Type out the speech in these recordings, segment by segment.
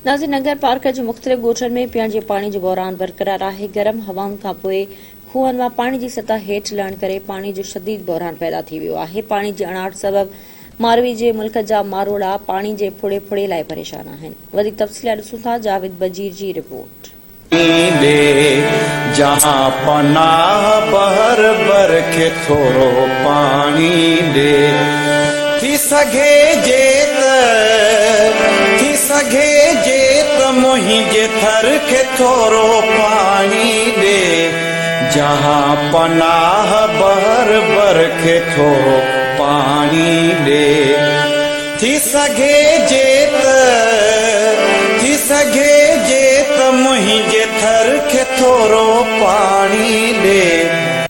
ناظرين ننگر پارڪر جي مختلف ڳوٺن ۾ پيئڻ جي پاڻي جو بحران برقرار آهي، گرم هوائن کانپوء کوهن مان پاڻي جي سطح هيٺ لهڻ ڪري پاڻي جو شديد بحران پيدا ٿي ويو آهي، پاڻي جي اڻاٺ سبب ماروي جي ملڪ جا ماروئڙا پاڻي جي ڦڙي ڦڙي لاء پريشان آهن، وڌيڪ تفصيل لاء ڏسون ٿا جاويد بجير جي رپورٽ. ڏي جهان پناهه بحر بر کي ٿورو پاڻي ڏي ٿي سگهي جي ته ٿي سگهي جي ته منهنجي ٿر کي ٿورو پاڻي ڏي جهان پناهه بحر بر کي ٿورو پاڻي ڏي ٿي سگهي جي ته ٿي سگهي جي ته منهنجي ٿر کي ٿورو پاڻي ڏي.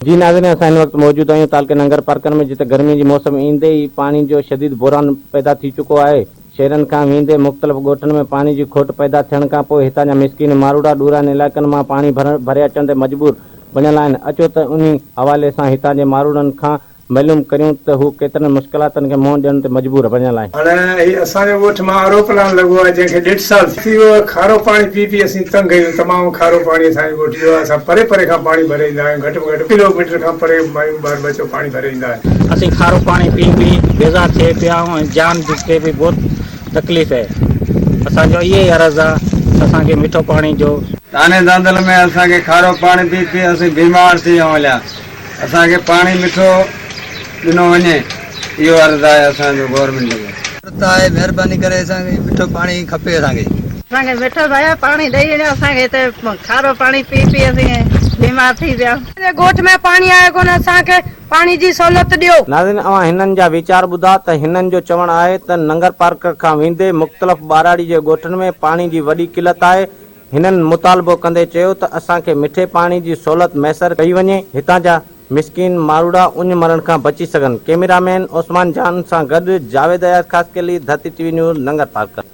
جي ناظرين اسان هن وقت موجود آهيون تعلقي ننگر پارڪر ۾ جتي گرمي جي موسم ايندي ئي پاڻي جو شديد بحران پيدا ٿي چڪو آهي شهرن کان ويندي مختلف ڳوٺن ۾ پاڻي جي کوٽ پيدا ٿيڻ کان پوء هتان جا مسڪين ماروئڙا ڏورانهن علائقن مان پاڻي ڀري اچڻ تي مجبور بڻيل آهن اچو ته انهي حوالي سان هتان جي ماروئڙن کان معلوم ڪريون ته هو ڪيترن مشڪلاتن کي منهن ڏيڻ تي مجبور بڻيل آهن. هاڻي هي اسان جو ڳوٺ مان آر او پلانٽ لڳو آهي جنهن کي ڏيڍ سال ٿي ويو آهي کارو پاڻي پي پي اسين تنگ آهيون تمام کارو پاڻي اسان جي ڳوٺ جو آهي اسان پري پري کان پاڻي ڀري ايندا آهيون گهٽ ۾ گهٽ ڪلو ميٽر کان پري مايون ٻار ٻچو پاڻي ڀري ايندا آهن. اسين کارو پاڻي پي پي بيزار ٿئي پيا آهيون ۽ جان کي به بهت تڪليف اهي اسان جو اهي ئي عرض آهي ته اسان کي مٺو پاڻي جو. داني دانڌل ۾ اسان کي کارو پاڻي پي پي اسين بيمار ٿي ويا آهيون. اسان کي پاڻي مٺو ڏنو وڃي اهو عرض آهي اسان جو گورنمينٽ کي. ضرورت آهي مهرباني ڪري اسان کي مٺو پاڻي کپي اسان کي. اسان کي مٺو ڀيا پاڻي ڏئي وڃو اسان کي هتي کارو پاڻي پي پي اسين بيمار ٿي پيا. اسان جي ڳوٺ ۾ پاڻي آهي ڪونه اسان کي پاڻي جي سهولت ڏيو. ناظرين اوهان هنن جا ويچار ٻڌا ته هنن جو چوڻ آهي ته ننگرپارڪر کان ويندي مختلف ٻهراڙي جي ڳوٺن ۾ پاڻي جي وڏي قلت آهي هنن مطالبو ڪندي چيو ته اسان کي مٺي پاڻي جي سهولت ميسر ڪئي وڃي، هتان جا مسڪين ماروئڙا اڃ مرڻ کان بچي سگهن. ڪئميرا مين عثمان جان سان گڏ Javed Ayaz Khaskheli, Dharti T V news, Nangarparkar.